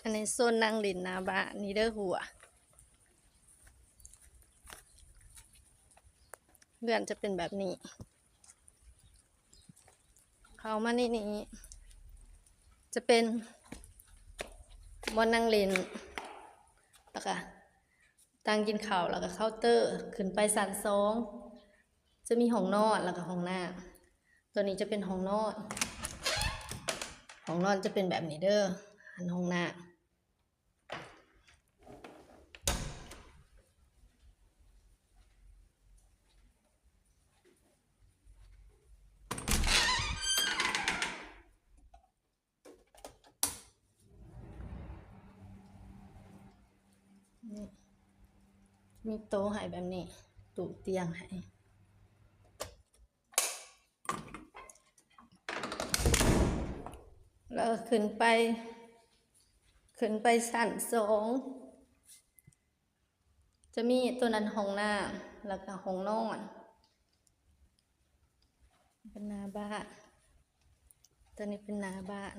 ອັນນີ້ໂຊນນັ່ງຫຼິ້ນໜ້າບ້ານ ນີ້ເດີຫົວ ເຮືອນຈະເປັນແບບນີ້. ເຂົ້າມາໃນນີ້ຈະເປັນບ່ອນນັ່ງຫຼິ້ນ ແລ້ວກະຕັ່ງກິນເຂົ້າ ແລ້ວກະເຄົາເຕີ. ຂຶ້ນໄປຊັ້ນສອງ ຈະມີຫ້ອງນອນ ແລ້ວກະຫ້ອງນ້ຳ. ໂຕນີ້ຈະເປັນຫ້ອງນອນ ຫ້ອງນອນຈະເປັນແບບນີ້ເດີ ອັນຫ້ອງນ້ຳ. ນີ້ ມີໂຕໃຫ້ແບບນີ້ ຕູ້ຕຽງໃຫ້. ແລ້ວຂຶ້ນໄປ ຂຶ້ນໄປຊັ້ນສອງ ຈະມີໂຕນັ້ນຫ້ອງນ້ຳ ແລ້ວກະຫ້ອງນອນ ເປັນໜ້າບ້ານ. ໂຕນີ້ເປັນໜ້າບ້ານ